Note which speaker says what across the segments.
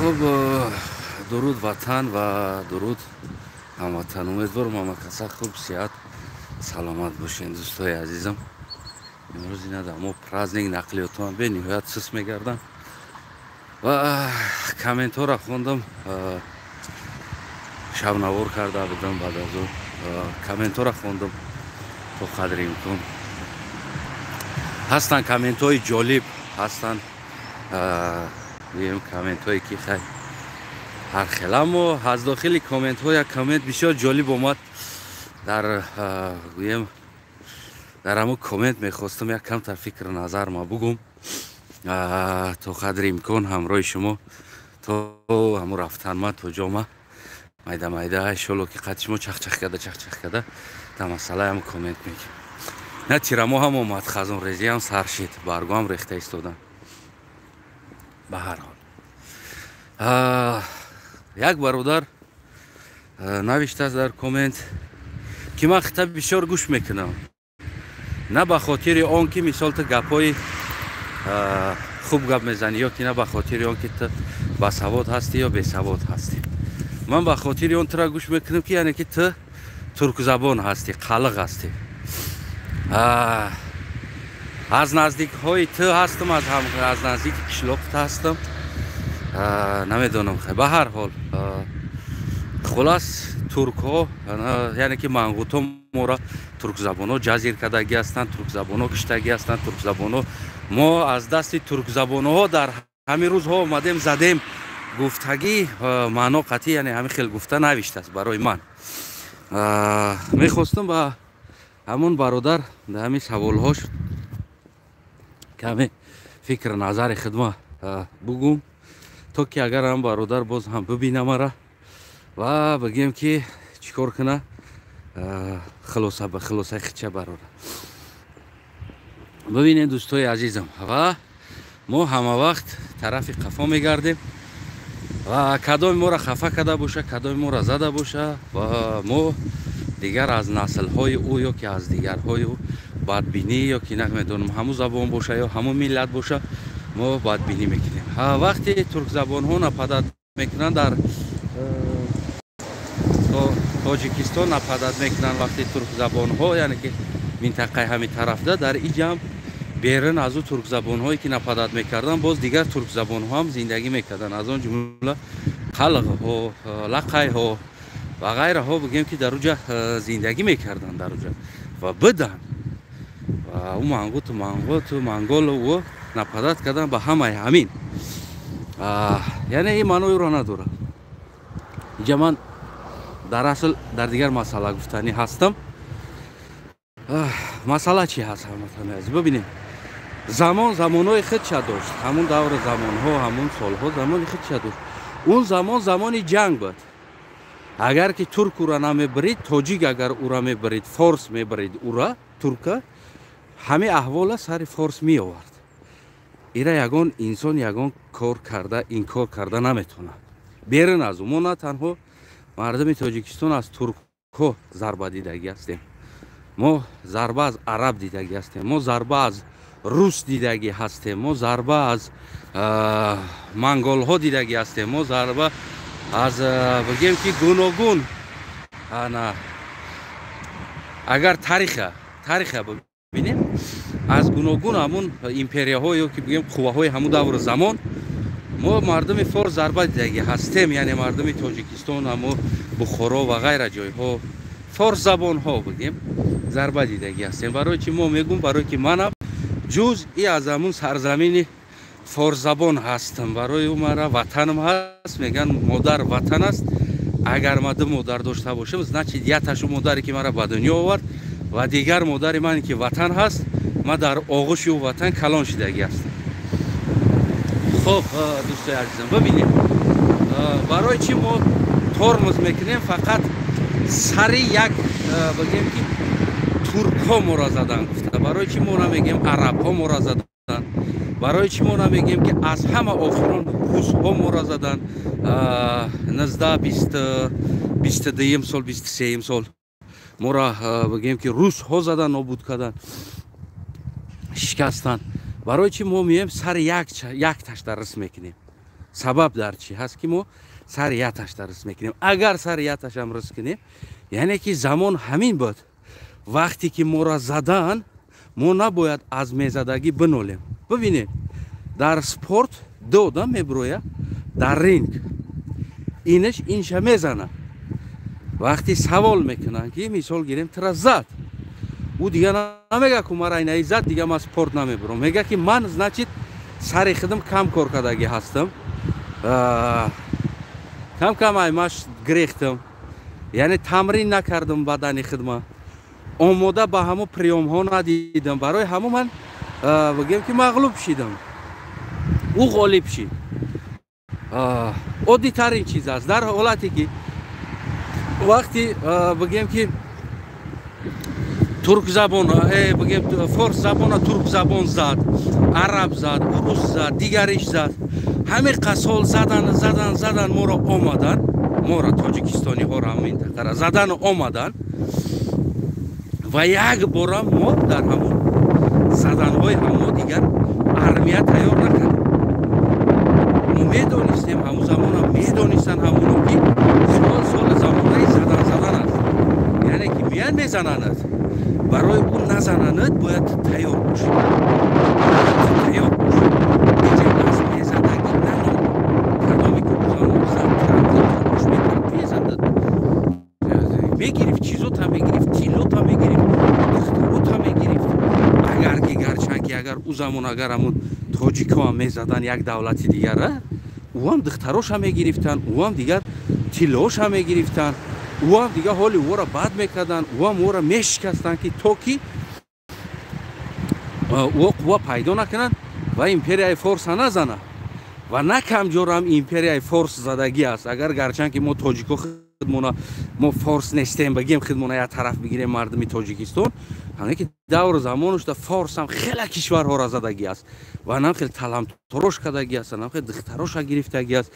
Speaker 1: Хуб, дуруд ватан ва дуруд ҳамватан. Умедворам, ҳама каса хуб, сиҳат, саломат бошед, дӯстои азизам. Имрӯз ина мо праздник, нақлиётон бениҳоят сус мегардам ва комментҳоро хондам. Шабнавор карда будам, баъд аз он комментҳоро хондам то қадри имкон. Ҳастанд комментҳои ҷолиб, ҳастанд, гӯем, комментҳое ки хай ҳар хел, аммо аз дохили комментҳо як коммент бисёр ҷолиб омад. Дар, гӯем, дар ҳамон коммент мехостам як камтар фикру назар ма бугум то қадри имкон ҳамроҳи шумо, то ҳамун рафтанма, то ҷома майда майда, иншолло, ки қадри шумо чахчах карда, чахчах карда дар масъалаи ҳамун коммент мегем. На, тирамо ҳам омад, хазонрезиам сар шид, баргоам рехта истодан. Ба ҳар ҳол, як бародар навиштааст дар коммент, ки ман хита бисёр гӯш мекунам, на ба хотири он ки, мисол, ту гапҳои хуб гап мезанӣ ё ки на ба хотири он ки ту басавод ҳастӣ ё бесавод ҳастӣ. Ман ба хотири он тура гӯш мекунам, ки яъне ки ту туркзабон ҳастӣ, қалиқ ҳастӣ, аз наздикҳои ту ҳастам, аз наздики қишлоқи ту ҳастам. Намедонам, ба ҳар ҳол, хулас, туркҳо, яъне ки мангутҳо моро, туркзабонҳо, ҷазир кардагӣ ҳастанд, туркзабонҳо киштагӣ ҳастанд, туркзабонҳо мо аз дасти туркзабонҳо дар ҳамин рӯзҳо омадем, задем гуфтагӣ. Маъно қатъӣ, яъне ҳамин хел гуфта навиштааст. Барои ман мехостам ба ҳамон бародар дар ҳамин саволҳош каме фикр назари худма бугум, то ки агар ҳам бародар боз ҳам бибина мара ва бигем, ки чӣ кор куна, хулоса ба хулосаи хича барора. Бибинед, дӯстои азизам, ва мо ҳама вақт тарафи қафо мегардем ва кадоми моро хафа карда боша, кадоми моро зада боша, ва мо дигар аз наслҳои ӯ ё ки аз дигарҳои ӯ бадбинӣ, ё ки намедонам, ҳамун забон боша ё ҳамун миллат боша, мо бадбинӣ мекунем. Вақте туркзабонҳо нападать мекунанд, дар Тоҷикистон нападать мекунанд, вақте туркзабонҳо, яъне ки минтақаи ҳамин тарафда, дар иҷам берун аз ӯ туркзабонҳое ки нападать мекарданд, боз дигар туркзабонҳо ҳам зиндагӣ мекарданд, аз он ҷумла қалғҳо, лақайҳо ва ғайраҳо, бигем, ки дар уҷа зиндагӣ мекарданд, дар уҷа ва буданд. Ва ӯ мангуту монголу ӯ нападать кардан ба ҳамаи ҳамин, яъне ин маънои ӯро надорад. Инҷа ман дар асл дар дигар масъала гуфтанӣ ҳастам. Масъала чӣ ҳаст, ҳамватанои азиз? Бибинем, замон замонҳои худша дошт. Ҳамун давру замонҳо, ҳамун солҳо замони худша дошт. Он замон замони ҷанг буд. Агар ки турк ура намебирид, тоҷик агар ура мебирид, форс мебирид ура, турка ҳамин аҳвола сари форс меовард. Ира ягон инсон ягон кор карда инкор карда наметавонад. Берун аз ӯ, мо на танҳо мардуми Тоҷикистон аз туркҳо зарба дидагӣ ҳастем, мо зарба аз араб дидагӣ ҳастем, мо зарба аз рус дидагӣ ҳастем, мо зарба аз монголҳо дидагӣ ҳастем, мо зарба аз, бигем, ки гуногун. Ана агар тариха бибинем, аз гуногун ҳамун империяҳо ё ки бигем қувваҳои ҳамун давру замон мо мардуми форс зарба дидагӣ ҳастем, яъне мардуми Тоҷикистон, ҳамо Бухоро ва ғайра ҷойҳо, форсзабонҳо, бигем, зарба дидагӣ ҳастем. Барои чи мо мегӯм? Барое ки манам ҷузъи аз ҳамун сарзамини форсзабон ҳастам. Барои ӯ мара ватанам ҳаст. Мегӯянд, модар ватан аст. Агар ма ду модар дошта бошам, значит, якташу модаре ки мара ба дунё овард ва дигар модари мане ки ватан ҳаст. Ман дар оғӯши ӯ ватан калон шидагӣ ҳастам. Хуб, дӯстои азизам, бибинем, барои чӣ мо тормоз мекунем фақат сари як, бигем, ки туркҳо моро задан гуфта? Барои чӣ мо намегем, арабҳо моро задан? Барои чӣ мо намегем, ки аз ҳама охирон русҳо моро задан, нуздаҳ бисту дуюм сол, 23-юм сол моро, бигем, ки русҳо задан, нобуд кардан, шикастанд? Барои чӣ мо меем сари якташ дарс мекунем? Сабаб дар чӣ ҳаст ки мо сари яташда ризқ мекунем? Агар сари яташам ризқ кунем, яъне ки замон ҳамин буд. Вақте ки моро задан, мо набояд аз мезадагӣ бинолем. Бибинед, дар спорт ду одам мебирояд дар ринг, инаш инша мезанад. Вақти савол мекунанд ки мисол гирем тира зад, ӯ дига намега ку мара инаи зад, дига ман спорт намебурам. Мега ки ман значит сари худам кам кор кардагӣ ҳастам, кам кам аймаш гирехтам, яъне тамрин накардам бадани худма, омода ба ҳамо приёмҳо надидам, барои ҳамо ман бигем ки мағлуб шидам, ӯ ғолиб шид. Оддитарин чиз аст. Дар ҳолате ки вақти бигем ки туркзабон, бигем форсзабона туркзабон зад, араб зад, урус зад, дигариш зад, ҳамин қасол задан задан задан моро омадан, моро тоҷикистониҳоро ҳамин минтақара задан омадан ва як бора мо дар ҳамон заданҳои ҳамо дигар армия тайёр накардем. Мо медонистем, ҳамон замона медонистанд ҳамоно ки сол соли замонаи задан задан аст, яъне ки меян мезананад. Барои ӯ назананад бояд тайёр бошӣ, тайёр бошӣ. Ҳеҷ аз мезадагӣ нанол. Кадоме ки замон зад, талош мекард, мезадад, мегирифт, чизота мегирифт, тиллота мегирифт, духтарота мегирифт. Агар ки гарчанд ки агар ӯ замон агар ҳамун тоҷикоам мезадан як давлати дигара, ӯам духтароша мегирифтанд, ӯам дигар тиллоша мегирифтанд, ӯам дигар ҳоли ӯро бад мекарданд, ӯам ӯро мешикастанд ки то ки ӯ қувва пайдо накунанд ва империяи форса назанад. Ва на камҷорам империяи форс задагӣ аст. Агар гарчанд ки мо тоҷико худмона мо форс нестем, бигем худмона як тараф бигирем мардуми Тоҷикистон, ҳамне ки давру замонушда форсам хеле кишварҳоро задагӣ аст ва нам хеле таламторош кардагӣ аст, нам хеле духтароша гирифтагӣ аст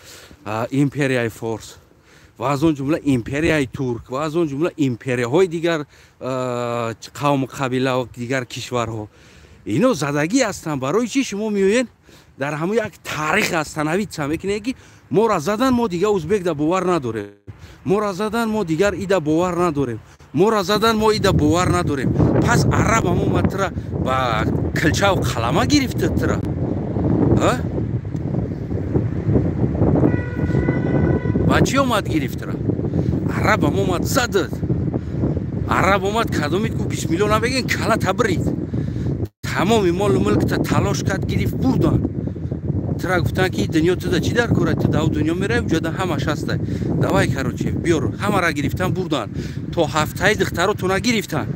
Speaker 1: империяи форс ва аз он ҷумла империяи турк ва аз он ҷумла империяҳои дигар қавму қабила дигар кишварҳо. Ино задагӣ ҳастанд. Барои чӣ шумо меоед дар ҳамон як таърих астанавица мекунед ки моро задан, мо дигар узбекда бовар надорем, моро задан, мо дигар ида бовар надорем, моро задан, мо ида бовар надорем. Пас араб ҳамон тира ба килчаву қалама гирифта тира, ба чӣ омад гирифтра? Араб ҳам омад задад, араб омад кадомид ку бисмилло набегин, кала табрид, тамоми молу мулкта талош кард, гирифт, бурдан. Тира гуфтанд ки дунё туда чӣ дар кора, ту дав дунё мерави, ҷода ҳамаш ҳастай, давай короче биёр. Ҳамара гирифтан бурдан, то ҳафтаи духтаро туна гирифтан.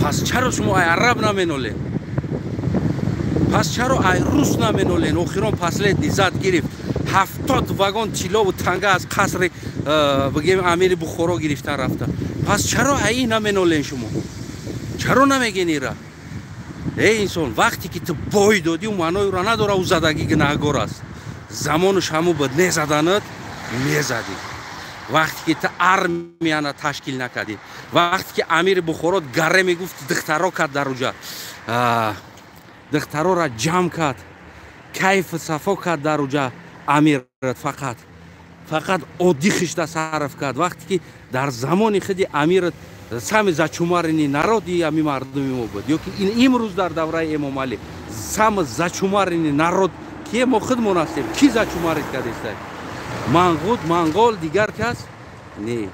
Speaker 1: Пас чаро шумо ай араб наменолед? Пас чаро ай рус наменолен? Охирон последний зад гирифт, 70 вагон тиллову танга аз қасри бигем амири Бухоро гирифтан рафта. Пас чаро ай ин наменолен шумо? Чаро намеген ира? Эй инсон, вақте ки ту бой додӣ, маънои ӯро надора ӯ задагӣ гунаҳгор аст. Замонуш ҳаму буд, незаданат мезадӣ. Вақте ки ту армияна ташкил накардӣ, вақте ки амири Бухоро гарре мегуфт, духтаро кард дар уҷа, духтарора ҷамъ кард, кайфу сафо кард дар уҷа амират, фақат оддӣ хишта сарф кард. Вақте ки дар замони худи амират сами зачумарини народи ами мардуми мо буд, ё ки имрӯз дар давраи Эмомалӣ сами зачумарини народ ки мо худмон ҳастем, ки зачумарид кардеста? Мангут, монгол, дигар кас не.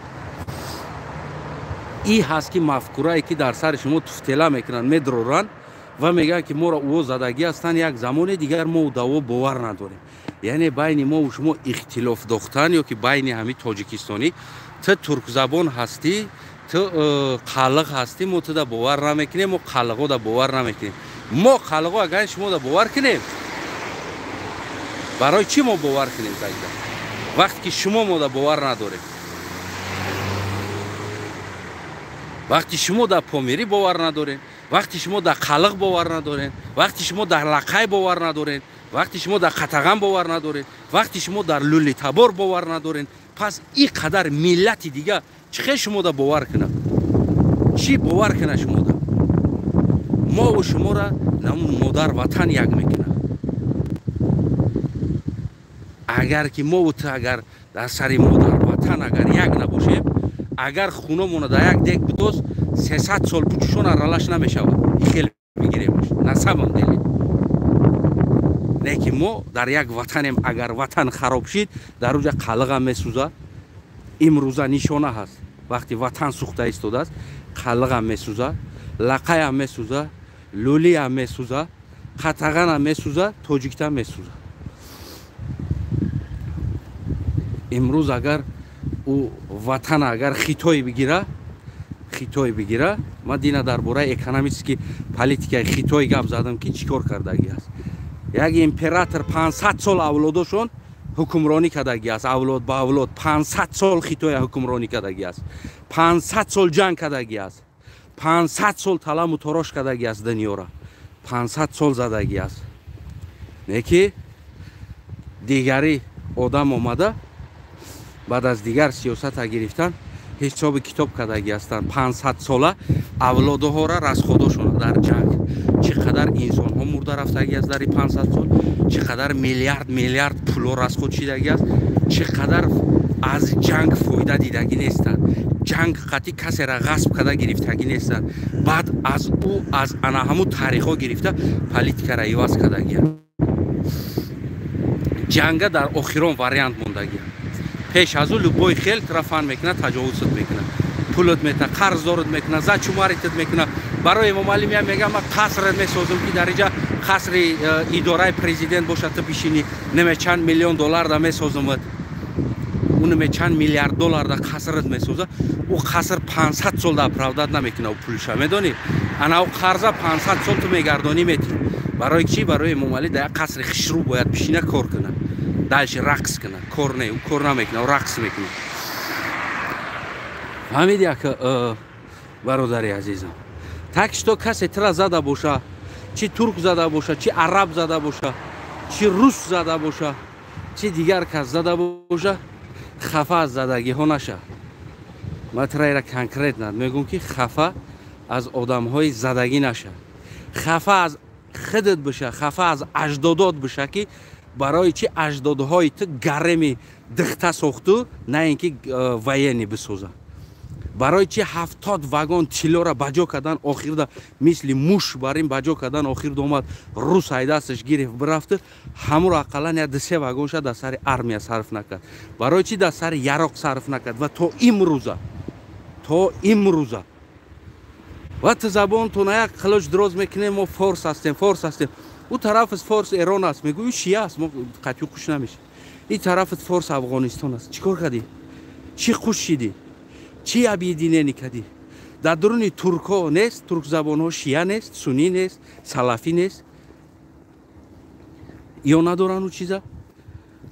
Speaker 1: И ҳаст ки мафкурае ки дар сари шумо туфтела мекунанд, медроранд ва мегӯянд ки моро ӯ задагӣ ҳастанд, як замоне дигар мо даво бовар надорем. Яъне байни мо ва шумо ихтилоф дохтан ё ки байни ҳамин тоҷикистонӣ, ту туркзабон ҳастӣ, ту қалиқ ҳастӣ, мо туда бовар намекунем, мо қалиқода бовар намекунем. Мо қалиқо агар шумода бовар кунем, барои чӣ мо бовар кунем тогда? Вақте ки шумо мода бовар надорем, вақте шумо дар помирӣ бовар надорем, вақте шумо дар қалиқ бовар надорем, вақте шумо дар лақай бовар надорем, вақте шумо дар қатаған бовар надорем, вақте шумо дар лӯлитабор бовар надорем, пас ин қадар миллати дига чӣ хел шумода бовар кунад? Чӣ бовар кунад шумода? Мо шуморо намун модар ватан як мекунад. Агар ки мо ту агар дар сари модар ватан агар як набошем, агар хуномона дар як дег бидоз, 300 сол пучшон аралаш намешавад. Хел бигиремаш. На самом деле. Не ки мо дар як ватанем, агар ватан хароб шид, дар уҷа қалиға месӯзад. Имрӯза нишона ҳаст. Вақти ватан сӯхта истодааст, қалиға месӯзад, лақаям месӯзад, лӯлиям месӯзад, қатағанам месӯзад, тоҷиктам месӯзад. Имрӯз агар ӯ ватан агар Хитой бигира, Хитой бигира, ман дина дар бораи экономический политикаи Хитой гап задам, ки чӣ кор кардагӣ аст. Як император 500 сол авлодошон ҳукмронӣ кардагӣ аст, авлод ба авлод 500 сол Хитоя ҳукмронӣ кардагӣ аст, 500 сол ҷанг кардагӣ аст, 500 сол таламу торош кардагӣ аст, дунёра 500 сол задагӣ аст. Не ки дигари одам омада баъд аз дигар сиёсата гирифтан ҳисоби китоб кардагӣ ҳастанд. 500 сола авлодоҳора расходошона дар ҷанг, чӣ қадар инсонҳо мурда рафтагӣ аст дар 500 сол, чӣ қадар миллиард миллиард пуло расход шидагӣ аст, чӣ қадар аз ҷанг фоида дидагӣ нестанд, ҷанг қатъи касера ғасб карда гирифтагӣ нестанд. Баъд аз ӯ аз ана ҳамун таърихҳо гирифта политикара иваз кардагианд. Ҷанга дар охирон вариант мондагианд. Пеш аз ӯ любой хел трафан мекунад, таҷовузат мекунад, пулат мета, қарздорат мекунад, зачумаритат мекунад. Барои Эмомалӣ меям мегам, ман қасрат месозам, ки дар инҷа қасри идораи президент бошад, ту бишинӣ, неме чанд миллион доллар да месозамат, ӯ неме чанд миллиард доллар да қасрат месоза. Ӯ қаср 500 сол да оправдат намекунад, ӯ пулша медонӣ, ана ӯ қарза 500 сол ту мегардонӣ метӣ. Барои чӣ? Барои Эмомалӣ дар як қасри хушрӯ бояд бишина, кор кунад, дальше рақс кунад. Кор не, ӯ кор намекунад, ӯ рақс мекунад. Фаҳмиди, ака бародари азизам? Так что касе тира зада боша, чӣ турк зада боша, чӣ араб зада боша, чӣ рус зада боша, чӣ дигар кас зада боша, хафа аз задагиҳо наша. Ман тираира конкретно мегӯм, ки хафа аз одамҳои задагӣ наша, хафа аз худат биша, хафа аз аҷдодот биша, ки барои чӣ аҷдодҳои ту гареми дихта сохту, на ин ки военный бисоза. Барои чӣ 70 вагон тиллоро ба ҷо кардан, охирда мисли муш бар ин ба ҷо кардан, охирда омад рус айдасташ гирифт бирафту, ҳамуро ақаллан як 2-3 вагонша дар сари армия сарф накард. Барои чӣ дар сари яроқ сарф накард? Ва то имрӯза, то имрӯза ва ту забонтона як қилоч дроз мекунем, мо форс ҳастем, форс ҳастем. Ӯ тараф форс Эрон аст, мегӯ шия аст, мо қатъи қуш намешем. Ин тараф форс Афғонистон аст. Чӣ кор кардӣ? Чӣ қуш шидӣ? Чӣ объединение кардӣ? Дар дуруни туркҳо нест, туркзабонҳо шия нест, суннӣ нест, салафӣ нест. Ё надоранд ӯ чиза?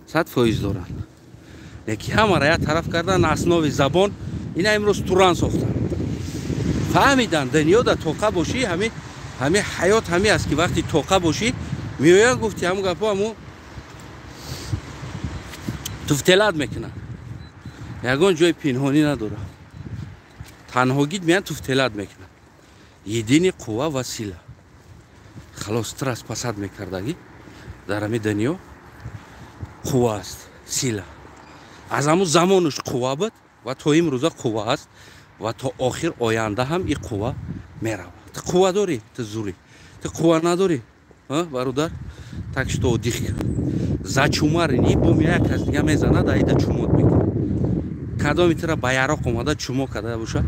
Speaker 1: 100% доранд. Лекин ҳамаро як тараф кардан на основи забон, ина имрӯз Туран сохтанд. Фаҳмиданд, дунё дар тоқа бошӣ, ҳами ҳаёт ҳами аст, ки вақти тоқа бошӣ, меоянд, гуфти ҳамун гапҳо, ҳамун туфтелат мекунанд. Ягон ҷои пинҳонӣ надорад. Танҳогид меянд, туфтелат мекунанд. Единый қувва ва сила. Халос, трас пасад мекардагӣ дар ҳами дунё қувва аст, сила. Аз ҳамун замонаш қувва буд ва то имрӯза қувва аст ва то охир оянда ҳам ин қувва меравад. Ту қувва дорӣ, ту зурӣ. Ту қувва надорӣ, бародар, так что отдых. Зачумарини бо меяк кас дига мезанад, аида чумот мекунад. Кадоми тира ба яроқ омада чумо карда боша,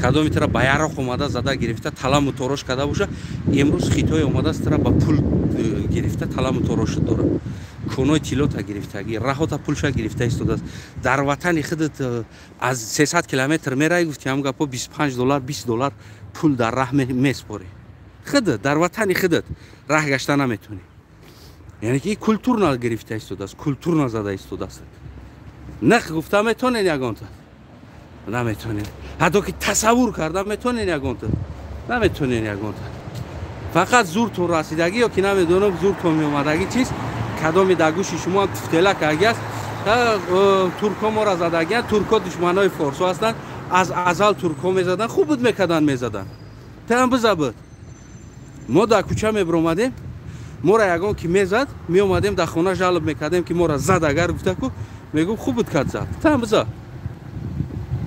Speaker 1: кадоми тира ба яроқ омада зада гирифта таламу торош карда боша, имрӯз Хитой омадааст, тира ба пул гирифта таламу торош дорад. Конои тиллота гирифтагӣ, раҳота пулша гирифта истодааст. Дар ватани худат аз 300 километр меравӣ, гуфти ҳамун гапҳо, 25 доллар, 20 доллар пул дар раҳ меспорӣ. Худат дар ватани худат раҳ гашта наметонӣ. Яъне ки культурно гирифта истодааст, культурно зада истодааст. Нақ гуфта метонед ягонта? Наметонед. Ҳатто ки тасаввур карда метонед ягонта? Наметонед ягонта. Фақат зуртон расидагӣ ё ки намедонам зуртон меомадагӣ чиз, кадоми дар гӯши шумо ҳам туфтела кардаги аст. Туркҳо моро задагианд, туркҳо душманои форсҳо ҳастанд. Аз азал туркҳо мезаданд, хуб буд мекарданд, мезаданд. Ту ҳам биза буд. Мо дар кӯча мебиромадем, моро ягон ки мезад, меомадем дар хона жалоб мекардем, ки моро зад. Агар гуфта ку, мегуфт хуб буд кад зад, там бизад,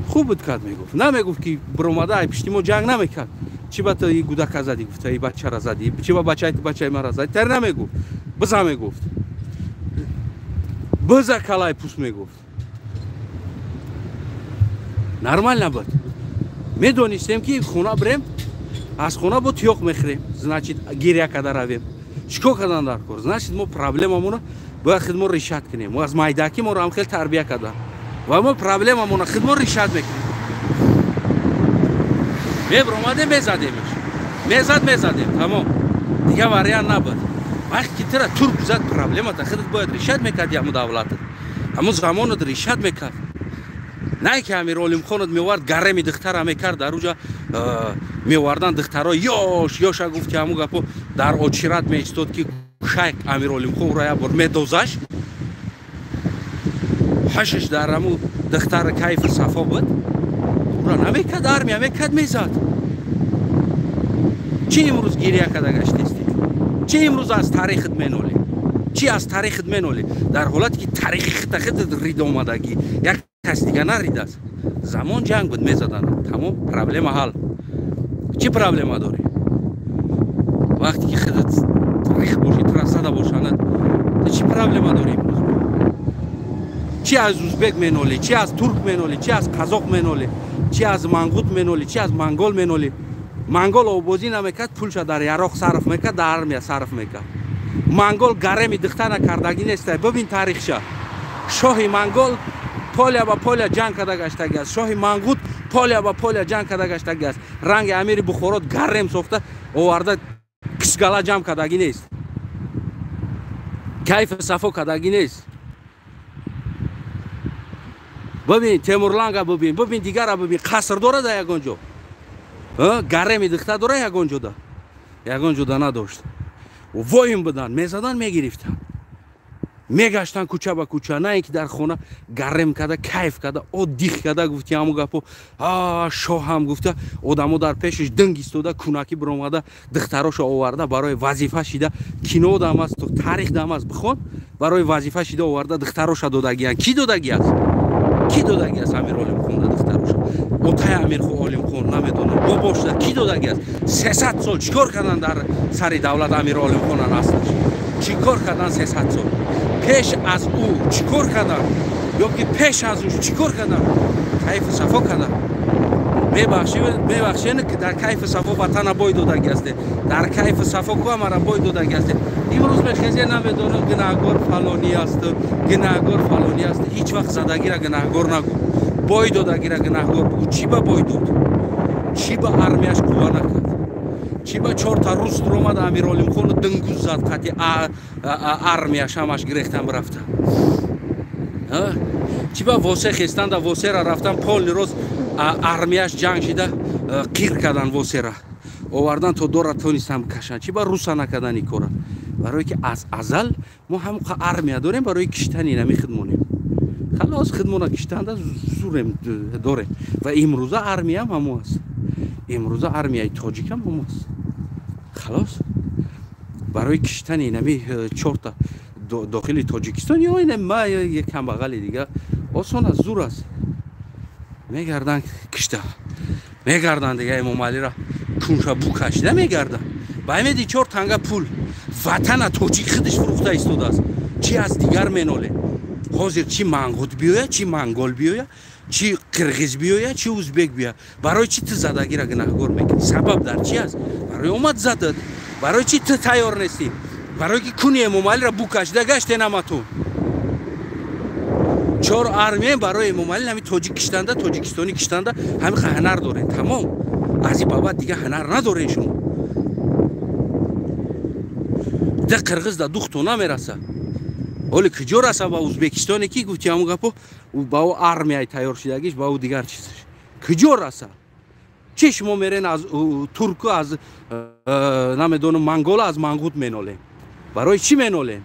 Speaker 1: хуб буд кад мегуфт. Намегуфт ки биромада ай пишти мо ҷанг намекард. Чи ба ту и гудака задӣ, гуфта и бачара задӣ, чи ба бачаи ту бачаи мара задӣ, тар намегуфт. Биза мегуфт, биза калай пӯст мегуфт. Нормал набуд. Медонистем ки хона бирем, аз хона бо тиёқ мехӯрем, значит гиря када равем. Чикор кардан дар кор? Значит мо проблемамонро бояд худмо решать кунем. Мо аз майдаки моро ҳам хел тарбия кардан ва мо проблемамонро худмо решать мекунем. Мебиромадем, мезадемш, мезад, мезадем, тамом, дигар вариант набуд. Вақте ки тира турк зад, проблемата худат бояд решать мекарди. Ҳамун давлатат, ҳамун замонат решать мекард. На ки Амир Олимхонат меовард, гареми духтара мекард, дар уҷа меовардан духтаро ёш ёша, гуфти ҳамун гапо дар очират меистод, ки шайх Амир Олимхон ура як бор медозаш, ҳашаш дар ҳамун духтара кайфу сафо буд. Ура намекард, армия мекард, мезад. Чӣ имрӯз гиря карда гаштистӣ? Чӣ имрӯз аз таърихат менолӣ? Чӣ аз таърихат менолӣ? Дар ҳолате ки таърихи хита худат рида омадагӣ, як кас дига наридааст. Замон ҷанг буд, мезаданд, тамом, проблема ҳал. Чӣ проблема дорӣ? Вақте ки худат рих бошӣ, тура зада бошанд, ту чӣ проблема дорӣ имрӯз? Чӣ аз узбек менолӣ, чӣ аз турк менолӣ, чӣ аз қазоқ менолӣ, чӣ аз мангут менолӣ, чӣ аз монгол менолӣ? Монгол обозӣ намекард, пулша дар яроқ сарф мекард, дар армия сарф мекард. Монгол гареми духтара кардагӣ нестай. Бибин таърихша. Шоҳи монгол поля ба поля ҷанг карда гаштагӣ аст. Шоҳи мангут поля ба поля ҷанг карда гаштагӣ аст. Ранги амири Бухорот гарем сохта оварда кишгала ҷамъ кардагӣ нест, кайфу сафо кардагӣ нест. Бибин Темурланга, бибин, бибин дигара, бибин. Қаср дорад дар ягон ҷо? Гареми духта дора ягон ҷода? Ягон ҷода надошт. Воин буданд, мезадан, мегирифтанд, мегаштанд кӯча ба кӯча. На ин ки дар хона гарем карда, кайф карда, отдых карда, гуфти ҳамун гапо шоҳам гуфта, одамо дар пешаш динг истода, кунакӣ биромада, духтарошо оварда барои вазифа шида. Кино дам аст, таърих дам аст, бихон. Барои вазифа шида оварда духтароша додагиянд. Кӣ додагӣ аст? Кӣ додагӣ аст Амир Олимхонда духтароша? Отай Амир Олимхон намедонам, бобошда кӣ додагӣ аст? 300 сол чӣ кор карданд дар сари давлат Амир Олимхона наслаш? Чӣ кор карданд 300 сол? Пеш аз ӯ чӣ кор карданд? Ё ки пеш аз ӯ чӣ кор карданд? Кайфу сафо карданд. Мебахшед, ки дар кайфу сафо ватана бой додагӣ ҳастед. Дар кайфу сафо ку ҳамара бой додагӣ ҳастед. Имрӯз мехезе, намедонам, гунаҳгор фалонӣ аст, гунаҳгор фалонӣ аст. Ҳеҷ вақт задагиро гунаҳгор нагӯ, бой додагиро гунаҳгор бугӯ. Чӣ ба бой дод? Чӣ ба армияш қувва накард? Чӣ ба чорта рус омад Амир Олимхону дингуз зад, қати армияш ҳамаш гирехтан бирафта? Чӣ ба Восе хестанда, Восера рафтан, полный рост армияш ҷанг шида, қир кардан Восера, овардан то дора тонистан бикашанд? Чӣ ба руса накардан ин кора? Барое ки аз азал мо ҳамқа армия дорем барои киштани инами хидмонем. Халос, хидмона киштанда зурем дорем. Ва имрӯза армиям ҳамо аст, имрӯза армияи тоҷикам ҳамо аст. Халос, барои киштани инами чорта дохили Тоҷикистон ё ина ма як камбағали дига осон аст, зур аст. Мегарданд, кишта мегарданд, дига Эмомалира кунша букашида мегарданд. Ба ҳамеди чор танга пул ватана тоҷик худаш фурӯхта истодааст. Чӣ аз дигар меноле ҳозир? Чӣ мангут биёя, чӣ монгол биёя, чӣ қирғиз биёя, чӣ узбек биёя, барои чӣ ту задагиро гунаҳгор мекунӣ? Сабаб дар чӣ аст? Барои омад задад. Барои чӣ ту тайёр нестӣ? Барои ки куни Эмомалиро букашида гаштен ҳаматон. Чор армия барои Эмомалӣ ҳами тоҷик киштанда, тоҷикистонӣ киштанда ҳами ҳунар дорен. Тамом, аз ин бабад дига ҳунар надорен шумо. Да қирғиз да духто намераса. Ҳоли куҷо раса ба Узбекистоне ки гуфти ҳамун гапо, ба ӯ армияи тайёр шидагиш, ба ӯ дигар чизаш куҷо раса? Чӣ шумо мерен аз турку, аз намедонам, монгола, аз мангут менолем? Барои чӣ менолем?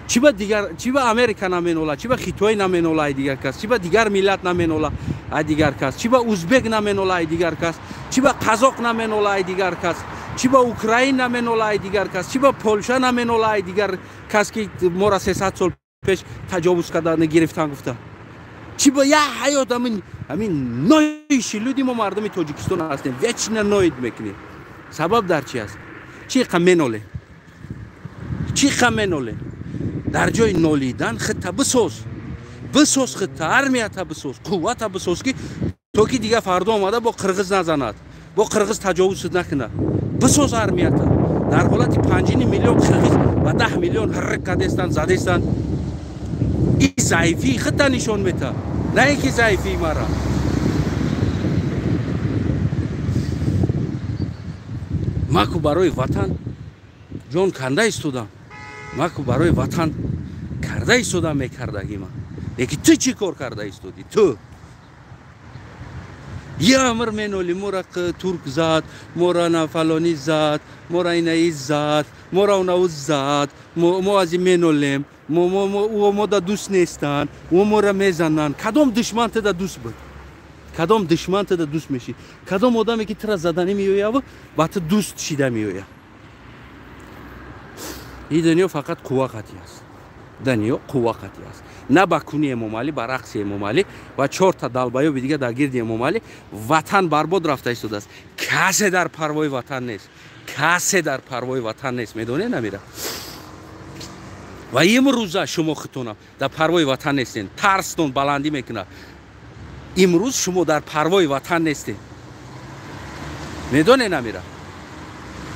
Speaker 1: Чӣ ба дигар, чӣ ба Америка наменола, чӣ ба Хитой наменола ай дигар кас, чӣ ба дигар миллат наменола ай дигар кас, чӣ ба узбек наменола ай дигар кас, чӣ ба қазоқ наменола ай дигар кас, Чӣ ба Украина менола ай дигар кас, чӣ ба Полша наменола ай дигар кас, ки мора 300 сол пеш таҷовуз кардан гирифтан гуфта. Чӣ ба як ҳаёт ҳамин ноиши люди мо мардуми Тоҷикистон ҳастем, вечно ноид мекунем. Сабаб дар чи аст? Чӣ қа менолем? Чӣ қа менолем? Дар ҷои нолидан хитта бисоз. Бисоз хитта, армията бисоз, қуввата бисоз, ки то ки дигар фардо омада бо қирғиз назанад, бо қирғиз таҷовуз накунад. Бисоз армията. Дар ҳолати 5 миллион қирғиз ва 10 миллион ҳирр кардестанд, задестанд. Ин заифии хитта нишон метаҳад, на ин ки заифии мара. Ман ку барои ватан ҷон канда истодам, ман ку барои ватан карда истодам мекардаги ман. Лекин ту чӣ кор карда истодӣ? Ту я амр меноли, мора турк зад, мора на фалонӣ зад, мора инаи зад, мора унау зад, мо аз ин менолем, ӯ мо да дӯст нестанд, ӯ мора мезананд. Кадом душман ту да дӯст буд? Кадом душман ту да дӯст мешӣ? Кадом одаме ки тура заданӣ меояв, ба ту дӯст шида меояд? Ин дунё фақат қувва қатъӣ аст. Дунё қувва қатъӣ аст. На ба куни Эмомалӣ, ба рақси Эмомалӣ ва чорта далбаёби дига дар гирди Эмомалӣ ватан барбод рафта истодааст. Касе дар парвои ватан нест. Касе дар парвои ватан нест. Медонед намира? Ва имрӯза шумо хитонам дар парвои ватан нестен. Тарстон баландӣ мекунад. Имрӯз шумо дар парвои ватан нестен. Медонед намира?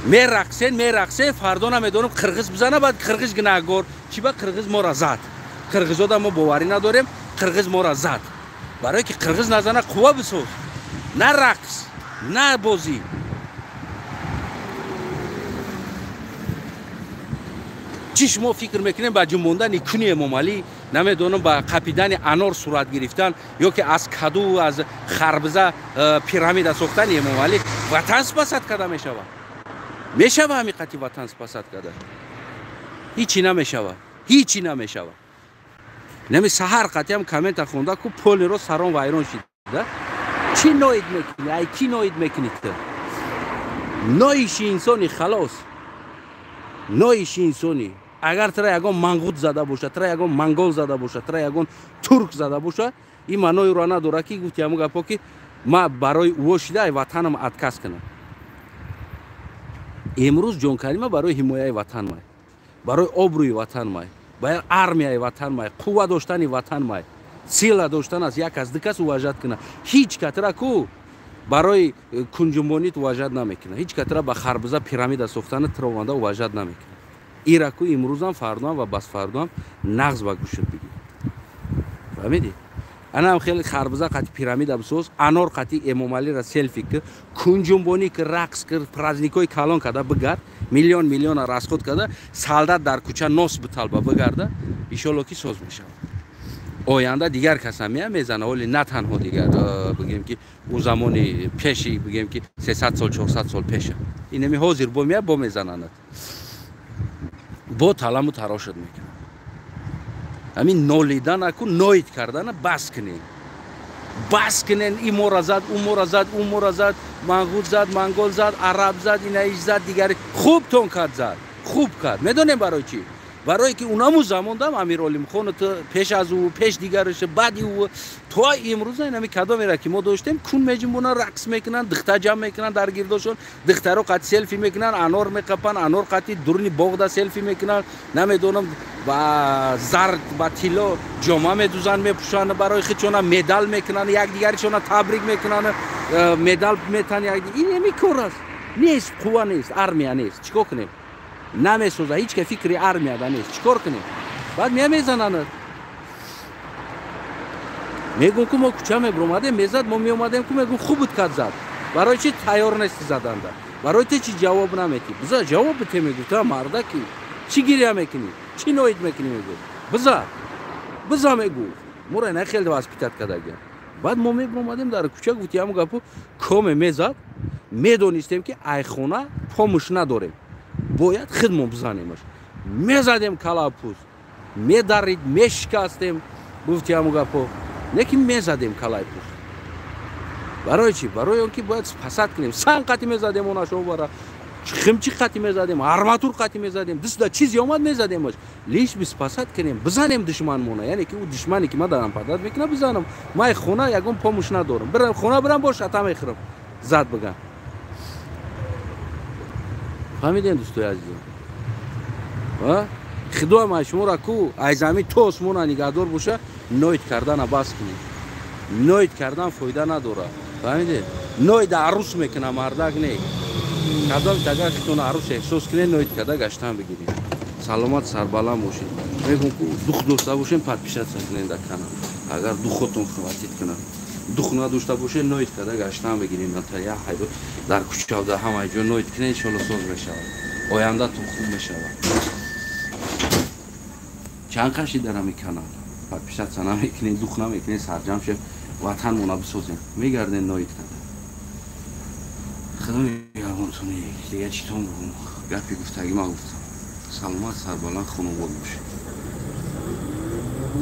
Speaker 1: Мерақсен, мерақсен, фардо намедонам қирғиз бизана, баъд қирғиз гунаҳгор. Чӣ ба қирғиз мора зад? Қирғизода мо боварӣ надорем, қирғиз мора зад. Барое ки қирғиз назана қувва бисоз. На рақс, на бозӣ. Чӣ шумо фикр мекунем ба ҷунбондани куни Эмомалӣ, намедонам ба қапидани анор сурат гирифтан ё ки аз каду, аз харбиза пирамида сохтани Эмомалӣ ватан спасад карда мешавад? Мешава ҳамин қати ватан спасад карда? Ҳичи намешава, ҳичи намешава. Нами саҳар қатиам коммента хонда ку полниро сарон вайрон шид. Чӣ ноид мекунӣ? Ай кӣ ноид мекунӣ ту? Ноиши инсони халос. Ноиши инсони. Агар тура ягон мангут зада бошад, тура ягон монгол зада бошад, тура ягон турк зада бошад, ин маъноиро надорад ки гуфти ҳамун гапҳо ки ман барои ӯ шида ай ватанам отказ кунам. Имрӯз Ҷонкарима барои ҳимояи ватан май, барои обрӯи ватан май, барои армияи ватан май, қувва доштани ватан май, сила доштан аст, як аз ду кас уважат кунад. Ҳеҷ катра ку барои кунҷумбонит уважат намекунад, ҳеҷ катра ба харбуза пирамида сохтана тированда уважат намекунад. Ира ку имрӯзам, фардоам ва басфардоам нағз ба гӯшт бигир. Фаҳмидӣ? Анам хеле харбуза қати пирамида бисоз, анор қати Эмомалиро селфи ки, кунҷумбонӣ ки, рақс ки, праздникҳои калон карда бигард, миллион миллиона расход карда, солдат дар кӯча нос биталба бигарда, иншолло ки соз мешавад. Оянда дигар касам мезана, оли на танҳо дигар, бигем ки ӯ замони пеши, бигем ки 300 сол, 400 сол пеша. Инами ҳозир бо мея бо мезананд. Бо таламу тарошад мекунад. Ҳамин нолидан аку ноид кардана бас кунед. Бас кунед, ин мора зад, ӯ мора зад, ӯ мора зад, мангут зад, монгол зад, араб зад, инаиш зад, дигари хуб тон кард зад. Хуб кард. Медонем барои чӣ? Барое ки унаму замондам Амир Олимхон пеш аз ӯ, пеш дигараш, баъди ӯ то имрӯза инами кадомера ки мо доштем, кун меҷунбонанд, рақс мекунанд, духта ҷамъ мекунанд дар гирдошон, духтаро қати селфи мекунанд, анор меқапанд, анор қати дуруни боғда селфи мекунанд, намедонам ба зар, ба тилло ҷома медузанд, мепӯшанд барои худшона, медал мекунанд, якдигаришона табрик мекунанд, медал метан як. Ин ҳами кор аст. Нест, қувва нест, армия нест. Чӣ кор кунем? Намесоза, ҳеҷ ка фикри армияда нест. Чӣ кор кунем? Баъд мезананд. Мегӯм ку мо кӯча мебиромадем, мезад, мо меомадем ку мегӯм хуб буд кад зад. Барои чӣ тайёр нести заданда? Барои ту чӣ ҷавоб наметӣ? Биза ҷавоб бите, мегӯ ту мардаки. Чӣ гиря мекунӣ? Чӣ ноид мекунӣ мегӯ? Биза. Биза мегӯ. Моро на хеле воспитат кардагиям. Баъд мо мебиромадем дар кӯча, гуфти ҳамун гапо коме мезад, медонистем ки айхона помуш надорем. Бояд хидмо бизанемаш. Мезадем калапӯст, медарид, мешикастем, гуфти ҳамун гапо. Лекин мезадем калайпӯст. Барои чӣ? Барои он ки бояд спасат кунем. Сан қати мезадем онашо бара. Химчи қати мезадем, арматур қати мезадем, дастда чизе омад, мезадемаш, лишь бы спасать кунем, бизанем душманмона. Яъне ки ӯ душмане ки ма дарам падар мекуна, бизанам. Ман хона ягон помощь надорам, бирам хона, бирам бош ата мехӯрам, зад бигам. Фаҳмидем, дӯстои азизам? Худо ма шуморо ку ай замин то осмона нигаҳдор боша. Ноить кардана бас кунед, ноить кардан фоида надорад, фаҳмидед? Ноида арӯс мекуна, мардак не. Кадом агар хитона арӯс эҳсос кунед, ноить карда гаштан бигиред. Саломат, сарбаланд бошед. Мегӯм, ку дух дошта бошем, подписаться кунед дар канал, агар духотон хватит кунад. Дух надошта бошед, ноить карда гаштан бигиред, дар кӯча, дар ҳама ҷо ноить кунед. Иншолло, соз мешавад, ояндатон хуб мешавад. Чанд қаши дар ҳами канал подписаться намекунед, дух намекунед, сарҷам шед, ватанмона бисозем. Мегардем ноить карда. Худо нигаҳбонтон. Дига читон бугум? Гапи гуфтагӣ ма гуфтам. Саломат, сарбаланд, хонобод бошед.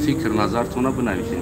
Speaker 1: Фикр назартона бинависед.